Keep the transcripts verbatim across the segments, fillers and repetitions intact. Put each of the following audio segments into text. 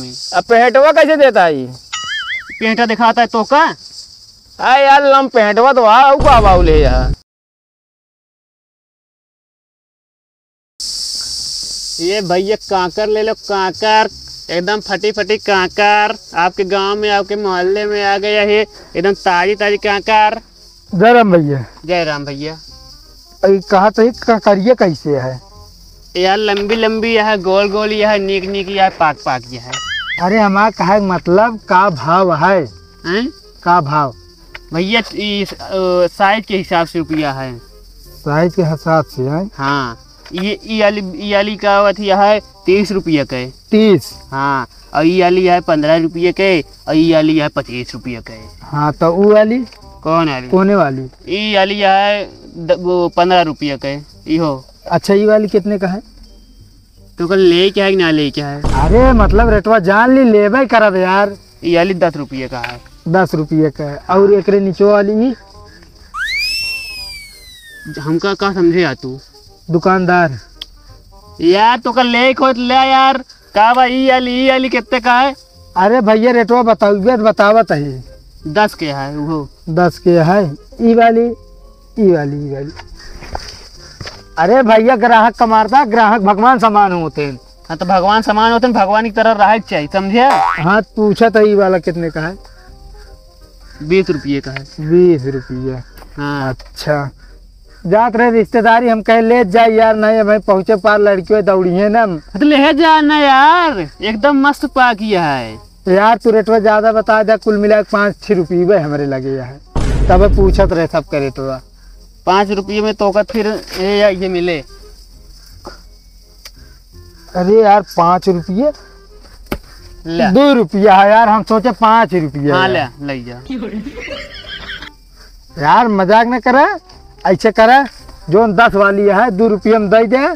अब पेंटवा कैसे देता है? पेंटा दिखाता है तो का? अरे यार, लम पेंटवा तो आ, ऊ का बाउल है यार। ये भैया कांकर ले लो, कांकर, एकदम फटी फटी कांकर। आपके गांव में, आपके मोहल्ले में आ गया है एकदम ताजी ताजी कांकर। जय राम भैया। जय राम भैया। अरे कहा तो एक कांकरिया कैसे है? यार लंबी लंबी यह, गोल गोल यह, नीक नीक यह, पाक पाक यह। अरे हमारा कहे के मतलब का भाव है? हैं? का भाव? भैया, ई, अ, साइज के हिसाब से रुपया है। साइज के हिसाब से है? हाँ, ये, ई वाली, ई वाली का अथी है तीस रुपया के। तीस? हाँ, और ई वाली है पन्द्रह रुपया के, और ई वाली है पच्चीस रुपया के। हाँ, तो ऊ वाली? कौन वाली? कोने वाली? ई वाली है द-, वो पन्द्रह रुपया के, इहो। अच्छा, ई वाली कितने का है? तो कल ले क्या है कि ना ले क्या है? अरे, मतलब, रेटवा जान ली, लेबे करब यार। ई वाली दस रुपये का है। दस रुपये का है। और एकरे नीचे वाली ई? हमका का समझे आ तू? दुकानदार। यार, तो कल ले खोज ले यार। का बा, ई वाली, ई वाली कितने का है? अरे भैया, रेटवा बताओ, ये बतावत है। दस के है वो। दस के है। ई वाली, ई वाली, ई वाली। अरे भैया, ग्राहक का मारता, ग्राहक भगवान समान होते हैं। हाँ, तो भगवान समान होते हैं, भगवान की तरह रहे के चाहिए, समझे? हाँ, पूछा था ई वाला कितने का है? बीस रुपये का है। बीस रुपये? हाँ। अच्छा, जात रहे रिश्तेदारी, हम कहे ले जा यार, नहीं भाई, पहुँचे पार लड़कियों दौड़ी है ना। तो ले जा ना यार, एकदम मस्त पाकी है। यार, तू रेटवा ज्यादा बता दे, कुल मिला के पाँच छः रुपये हमरे लगे है, तब पूछत रहे सबके रेटवा। पाँच रुपये में तो का फिर ये, ये मिले। अरे यार, पाँच रुपये? ले। दो रुपया है यार, हम सोचे पाँच रुपया हाँ, है। ले, ले जा। यार, मजाक न करे, ऐसे करे, जोन दस वाली है, दो रुपया में दे दे,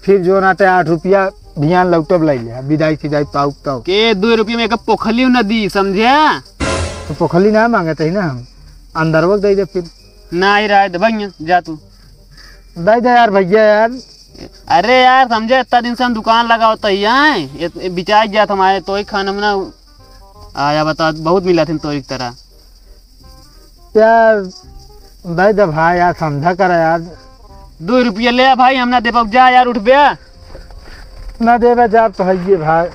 फिर जोन आटे आठ रुपया भियान लौटब ले ले, विदाई सिदाई पाउक तो। के दो रुपया में एक पोखली न दी, समझे? तो पोखली ना मांगत ही ना हम, अंदर वो दे दे फिर। ना ही रहे दे भैया, जा तू। दे दे यार भैया यार। अरे यार, समझे, इतना दिन से हम दुकान लगावत ही हैं, ये, ये बिचाई जात हमारे, तो ही खान हम ना आया, बता, बहुत मिला थे तोरी की तरह। यार, दे दे भाई यार, समझा करा यार। दो रुपया ले आ भाई, हम ना दे पाउब, जा यार, उठ बे। ना देवे जा तो है ये भाई।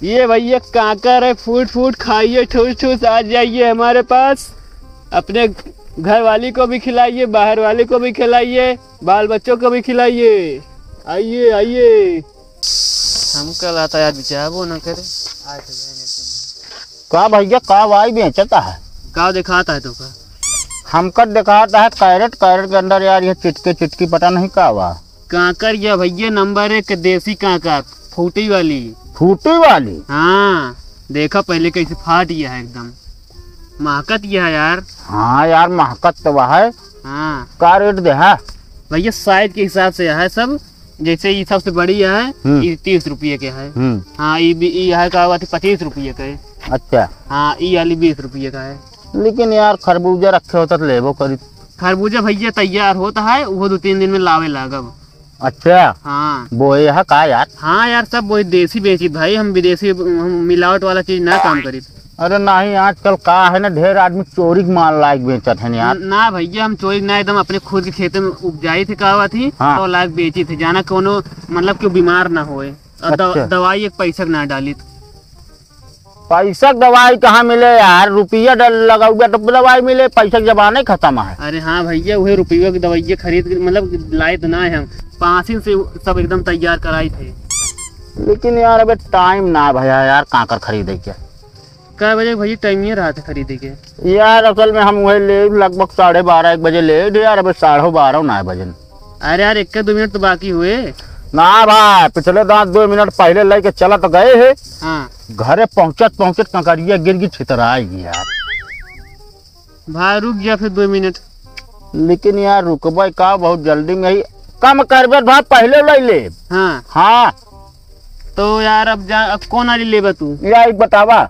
ये भैया कांकर है, फूट फूट खाइए, ठूस ठूस, आ जाइए हमारे पास। अपने घर वाली को भी खिलाइए, बाहर वाले को भी खिलाइए, बाल बच्चों को भी खिलाइए। आइए, आइए। हमका लाता यार, बिचारबो ना करे। का भैया, का वाई बेचता है? का दिखाता है तोका? हमका दिखाता है कैरेट, कैरेट के अंदर यार ये चिटके चिटकी पता नहीं का वा। कांकर या भैया नंबर एक देसी कांकर, फूटी वाली। फूटी वाली? हाँ, देखा पहले कैसे फाट गया है एकदम। महकत गया है यार। हाँ यार, महकत तो वह है। हाँ। का रेट दे है? भैया साइज के हिसाब से है सब। जैसे ये सबसे बड़ी है, हम्म। ये तीस रुपये के है। हम्म। हाँ, ये भी, ये है का हुआ थी पच्चीस रुपये का है। अच्छा। हाँ, ये वाली बीस रुपये का है। लेकिन यार, खरबूजा रखे होता तो लेबो करी। खरबूजा भैया तैयार होता है, वो दो तीन दिन में लावे लागब। अच्छा। हाँ। बोए है का यार? हाँ यार, सब वही देसी बेची भाई, हम विदेशी, हम मिलावट वाला चीज ना काम करी। अरे नहीं, आजकल का है ना, ढेर आदमी चोरी के माल लायक बेचत है यार। न-, ना भैया, हम चोरी ना, एकदम अपने खुद के खेते में उपजाई थे, का हुआ थी, हाँ। तो लायक बेची थे, जाना कोनो, मतलब, क्यों बीमार ना होए। और दव-, अच्छा। दवाई एक पैसा के ना डाली। पैसा के दवाई कहाँ मिले यार? रुपया डल-, लगाउबे तो दवाई मिले, पैसा के जमाने खत्म है। अरे हाँ भैया, वही रुपया के दवाइये खरीद के, मतलब, लाए तो ना है हम, पासिन से सब एकदम तैयार कराई थे। लेकिन यार, अबे टाइम ना भया यार, कांकर खरीदे के। कै बजे भैया टाइम ये रहा था खरीदे के? यार, असल में हम वही ले लगभग साढ़े बारह, एक बजे ले दे यार, अबे साढ़े बारह ना बजन। अरे यार, एक दो मिनट तो बाकी हुए। ना भाई, पिछले दांत दो मिनट पहले लेके चला तो गए है। हाँ। घरे पहुंचत पहुंचत कंकरिया गिर गई, छितराई गई यार। भाई रुक जा फिर दो मिनट। लेकिन यार रुकबे का, बहुत जल्दी में ही कम करबे भाई, पहले ले ले। हाँ। हाँ। तो यार अब जा, अब कौन वाली लेबे तू? यार एक बतावा।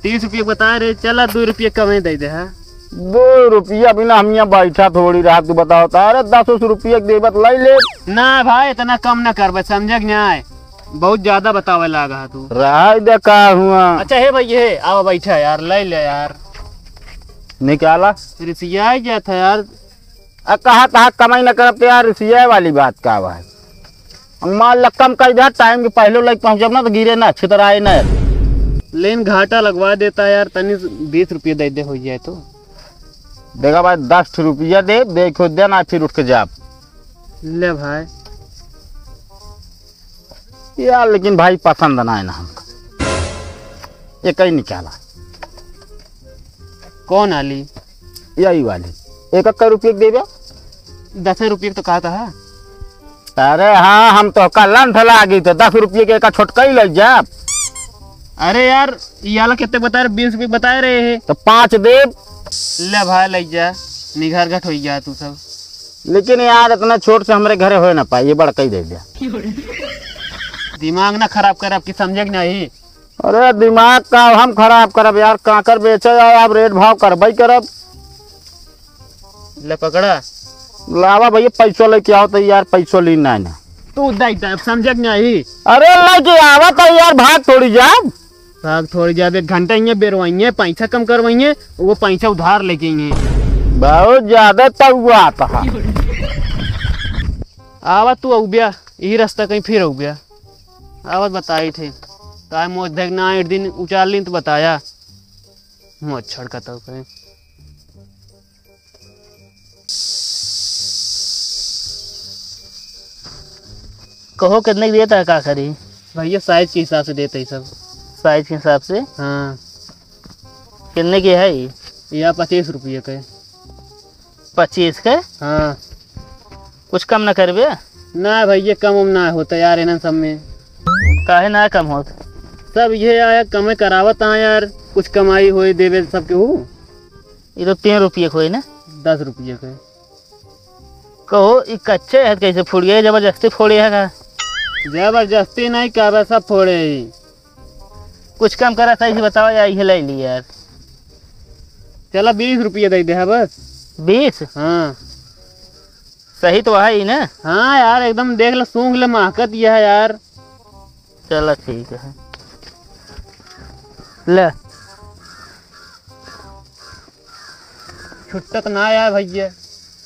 तीस रुपये बता रहे, चला दो रुपये कमे दे दे, हाँ। दो रुपया बिना हम यहाँ बैठा थोड़ी रहा, तू बताओ तो। अरे दस उस रुपये के देबत ले ले। ना भाई, इतना कम ना करबे, समझे कि नहीं? बहुत ज्यादा बतावे लागा है तू। रहा दे का हुआ। अच्छा, हे भाई, हे, आवा बैठा यार, ले ले यार। निकाला। रिसिया जात है यार। आ, कहा, कहा कमाई न करब तो यार, रिसिया वाली बात का बा? माल लक्कम कह दे, टाइम के पहले लेके पहुंचब ना तो गिरे ना, छितराए ना। लेन घाटा लगवा देता यार, तनी बीस रुपये दे दे, हो जाए तो। देखा भाई, दस ठो रुपया दे, देखो दे ना, फिर उठ के जाब। ले भाई। यार, लेकिन भाई, पसंद ना है ना हमका। ये कहीं निकाला। कौन आली? यही वाली। एक एक रुपये के देबे। दस रुपये के तो कहा था। अरे हाँ, हम तो कल लंठ लागी तो दस रुपये के एक छोटका ही ले जाब। अरे यार, ये आला कितने बता रहे? बीस रुपये बता रहे हैं। तो पाँच देब। ले भाई, ले जा, निघर घट हो गया तू सब। लेकिन यार, इतना छोट से हमरे घरे होए ना पाई, ये बड़का ही दे दिया। दिमाग ना खराब कर, आपकी समझे कि नहीं? अरे, दिमाग का हम खराब करब यार, कांकर बेचे जाए, आप रेट भाव करबई करब। ले पकड़ा। लावा भैया, पैसो लेके आओ तो यार, पैसो ली ना ना। तू दे दे, समझे कि नहीं? अरे, लेके आवा तो यार, भाग थोड़ी जाब। भाग थोड़ी जाब, एक घंटा इहाँ बेरवाइए, पैसा कम करवाइए, वो पैसा उधार लेके आइए। बहुत ज्यादा तउआ आता है। आवा तू अउबिया, यही रास्ता कहीं फिर अउबिया। आवत बताई थे। काय मोच देख ना, एक दिन उचार लीन तो बताया। मच्छर का तो कहे। कहो कितने के देता है, का करी? भैया, साइज के हिसाब से देते ही सब। साइज के हिसाब से? हाँ। कितने के है ये? या पच्चीस रुपये के। पच्चीस के? हाँ। कुछ कम ना करबे? ना भैया, कम उम ना होता यार, इन्हन सब में। काहे ना कम होत? सब ये आया, कमे करावत आ यार, कुछ कमाई होए देवे सबके हु। ये तो तीन रुपये के होए ना? दस रुपये के। कहो, ई कच्चे है, कैसे फूट गए? जबरदस्ती फोड़े है का? जबरदस्ती नहीं, का बस सब फोड़े ही। कुछ कम करा, सही से बतावा, या इहे ले ली यार। चला, बीस रुपये दे दे, हाँ, बस। बीस? हाँ। सही तो है ही ना? हाँ यार, एकदम देख ले, सूंघ ले, महकत ये है यार। चला, ठीक है, ले। छुट्टत ना आया भैया।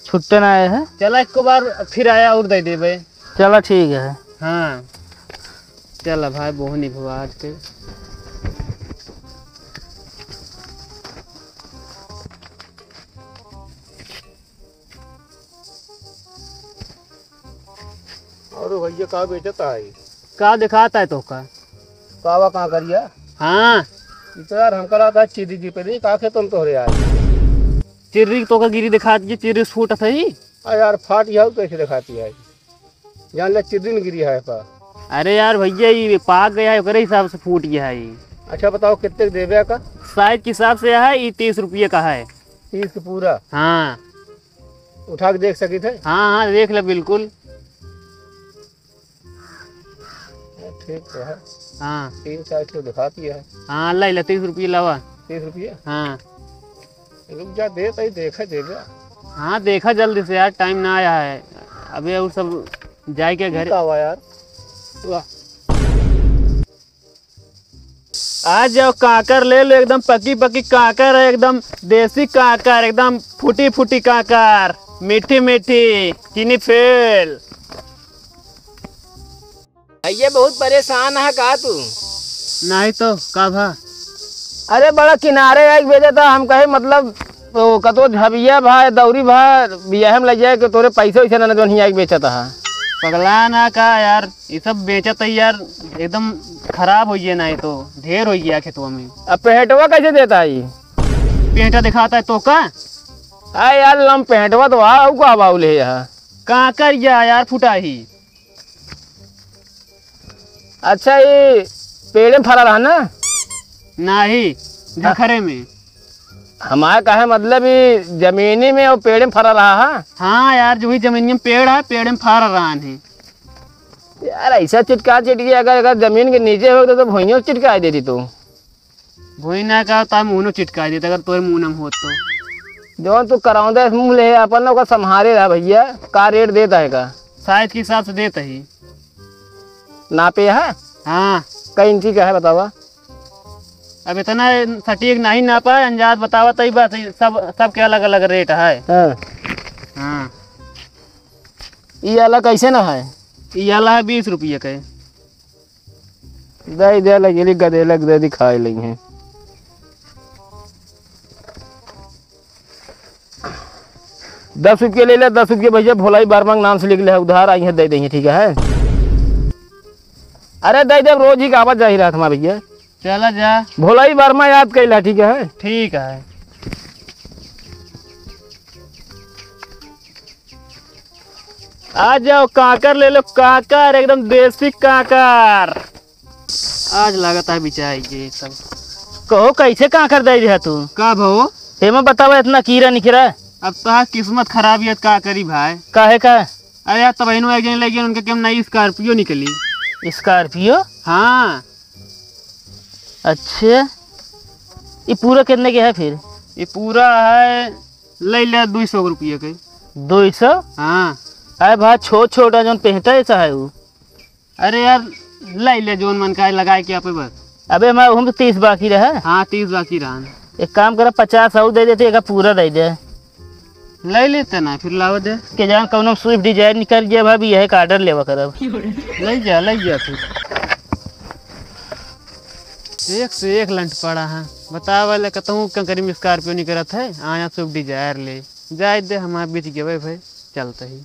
छुट्टे ना आया है? चला, एक बार फिर आया और दे देबे। चला, ठीक है। हाँ, चला भाई, बोहनी भुआ आज के। अरे भैया, का बेचत है? का दिखाता है तोका? कावा कांकरिया? हाँ। ई तो यार, हमका लगा चिर्री की पे का खेतन तोहरे यार। चिर्री तोका गिरी दिखात, ये चिर्री फूटत है। आ यार, फाट जाऊ कैसे दिखाती है? जान ले, चिर्री न गिरी है पा। अरे यार भैया, ये पाक गया है, ओकरे हिसाब से फूट गया है ये। अच्छा बताओ, कितने के देबे का? साइज के हिसाब से है, ये तीस रुपये का है। तीस के पूरा? हाँ। उठा के देख सकित है? हाँ, हाँ, देख ले, बिल्कुल। ठीक तो है। हाँ। तीन चार ठो दिखाती है। हाँ, ला, ला, तीस रुपये लावा। तीस रुपये? हाँ। रुक जा, दे तई, देखा जेबे। हाँ, देखा जल्दी से यार, टाइम ना आया है। अबे और सब जाए के ई घरे। का हुआ यार? वाह। आ जाओ, कांकर ले लो, एकदम पकी पकी कांकर है, एकदम देसी कांकर, एकदम फूटी फूटी कांकर, मीठी मीठी, चीनी फेल। भैया, बहुत परेशान है का तू? नहीं तो का भा? अरे, बड़ा किनारे आइके बेचा था, हम कहे, मतलब, तो कतो झबिया भा, दौरी भा, बियाह में ले जाए के तोरे पैसे वैसे ना, जो हियाँ आइके बेचा था। पगला ना का यार, ये सब बेचत है यार, एकदम खराब हो गया, नहीं तो ढेर हो गया खेतवा में। अब पेंटवा कैसे देता है ये? पेंटा दिखाता है तो का? आ यार, लम पेंटवा तो आ, ऊ का बाउल है यहाँ। कांकर या यार, फुटाही। अच्छा, ये पेड़े में फरा रहा ना? नहीं, हाँ। झखरे में। हमारे कहे मतलब, ये जमीनी में और पेड़े में फरा रहा है? हाँ यार, जो ही जमीन में पेड़ है, पेड़े में फरा रहा है। यार, ऐसा चिटका चिटकी अगर, अगर जमीन के नीचे हो तो, तो भुइयों चिटका देती तू। भुई ना का, ता मुँह चिटका देता, अगर तोरे मुँह में होत तो। जौन तू कराउँदा है मुँह ले अपन, ओकर संभारे रहा भैया, का रेट देता है का? साइज के हिसाब से देता ही। नापे है? हाँ। कई इंची का है बतावा? अब इतना सटीक नहीं नापा है, अंदाज बतावा तई बस, सब, सबके अलग-अलग रेट है। हाँ। हाँ। ई आला कैसे ना है? ई आला है बीस रुपये के। दे दे, लगे ली गदे लग दे, दिखाए लई हैं। दस रुपये ले ले, दस रुपये भैया, भोलाई वर्मा के नाम से लिख ले, उधार आई है, दे देंगे, ठीक है? अरे दे दे, रोज ही का आवाज जाहिर है तुम्हारा भैया। चला जा। भोलाई वर्मा याद कैला, ठीक है? ठीक है। आ जाओ, कांकर ले लो, कांकर, एकदम देसी कांकर। आज लागत है बिचाई के सब। कहो, कैसे कांकर दे दिया तू? का भो? एमा बतावा, इतना कीड़ा निकरा। अब तो किस्मत खराब है, का करी भाई? काहे का? अरे यार, तब इन्हों एक जने ले गए, उनके केम नई Scorpio निकली। Scorpio? हाँ। अच्छे, ये पूरा कितने के है फिर? ये पूरा है, ले ले दुई सौ रुपये के। दुई सौ? हाँ। अरे भाई, छोट छोट है, जौन पेंटा ऐसा है वो। अरे यार, ले ले, जौन मन का है, लगाए के आपे बस। अबे, मैं हम तो तीस बाकी रहे। हाँ, तीस बाकी रहन। एक काम करा, पचास और दे देते, एक पूरा दे दे। ले लेते ना, फिर लावा दे। के जान कौनो Swift Dzire निकल गया भाभी, यह का order लेवा करब। ले जा, ले जा फिर। एक से एक लंट पड़ा है। बतावा ले, कतहूँ कंकरी में Scorpio निकलत है, आया Swift Dzire ले। जाए दे, हमारे बीच गए भाई, चलते ही।